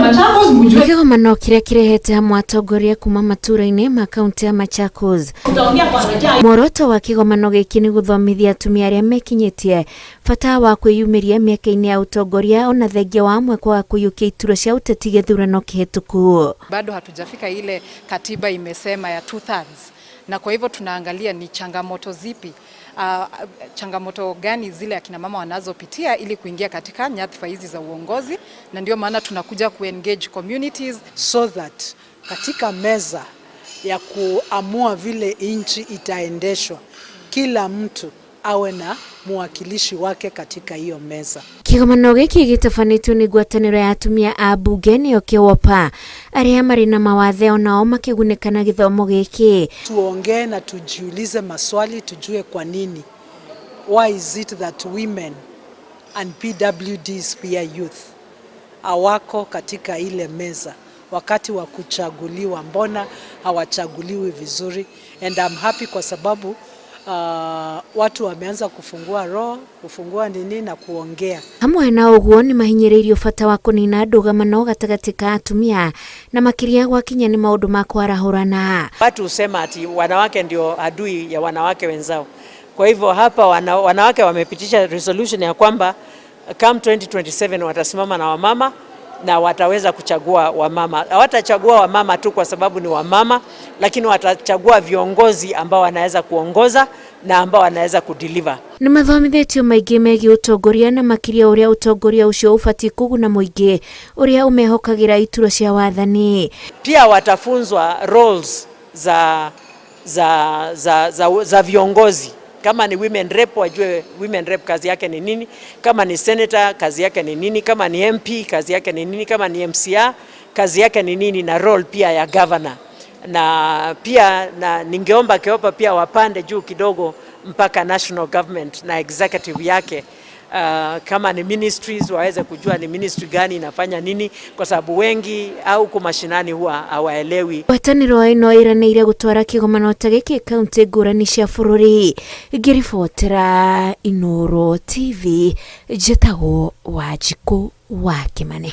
Machakos mjue. Kĩgomano kĩrĩa kĩrehete hamwe atongoria kuma matũra-inĩ ma kaunti ya Machakos. Tutaongea kwa njaa. Muoroto wa kĩgomano gĩkĩ nĩ gũthomithia atumia arĩa mekinyĩtie bata wa kwĩyumĩria mĩeke-inĩ ya ũtongoria ona thengia wa amwe kwaga kũiyũkia iturwa cia ũteti gĩthurano kĩhĩtũku. Bado hatujafika ile katiba imesema ya 2/3, na kwa hivyo tunaangalia ni changamoto zipi, changamoto gani zile akina mama wanazopitia ili kuingia katika nyadhifa hizi za uongozi, na ndio maana tunakuja kuengage communities so that katika meza ya kuamua vile nchi itaendeshwa, kila mtu awe na mwakilishi wake katika hiyo meza. Kĩgomano gĩkĩ gĩtabanĩtio nĩ ngwatanĩro ya atumia a mbunge nĩyo KEWOPA arĩa marĩ na mawathe onao makĩgunĩka na gĩthomo gĩkĩ. Tuongee na tujiulize maswali, tujue kwa nini, why is it that women and PWDs pia youth hawako katika ile meza wakati wa kuchaguliwa, mbona hawachaguliwi vizuri? And I'm happy kwa sababu watu wameanza kufungua roho, kufungua nini na kuongea. Hamwe na ũguo nĩ mahinyĩrĩirio bata wa kũnina ndũgamano gatagatĩ ka atumia na makĩria gwakinya nĩ maũndũ ma kwarahũrana. Watu husema ati wanawake ndio adui ya wanawake wenzao. Kwa hivyo hapa wanawake wamepitisha resolution ya kwamba come 2027 watasimama na wamama na wataweza kuchagua wamama. Hawatachagua wamama tu kwa sababu ni wamama, lakini watachagua viongozi ambao wanaweza kuongoza na ambao wanaweza kudeliver. Nĩ mathomithĩtio maingĩ megiĩ ũtongoria na makĩria ũrĩa ũtongoria ũcio ũbatiĩ kũguna mũingĩ ũrĩa ũmehokagĩra iturwa cia wathani. Pia watafunzwa roles za viongozi. Kama ni women rep wajue women rep kazi yake ni nini, kama ni senator kazi yake ni nini, kama ni MP kazi yake ni nini, kama ni MCA kazi yake ni nini, na role pia ya governor. Na pia na ningeomba KEWOPA pia wapande juu kidogo mpaka national government na executive yake. Kama ni ministries waweze kujua ni ministry gani inafanya nini, kwa sababu wengi au kumashinani huwa hawaelewi. Ngwatanĩro ĩno ĩranĩire gũtwara kĩgomano ta gĩkĩ kaunti ngũrani cia bũrũri. Ngĩribotera Inooro TV, njĩtagwo Wanjikũ wa Kĩmani.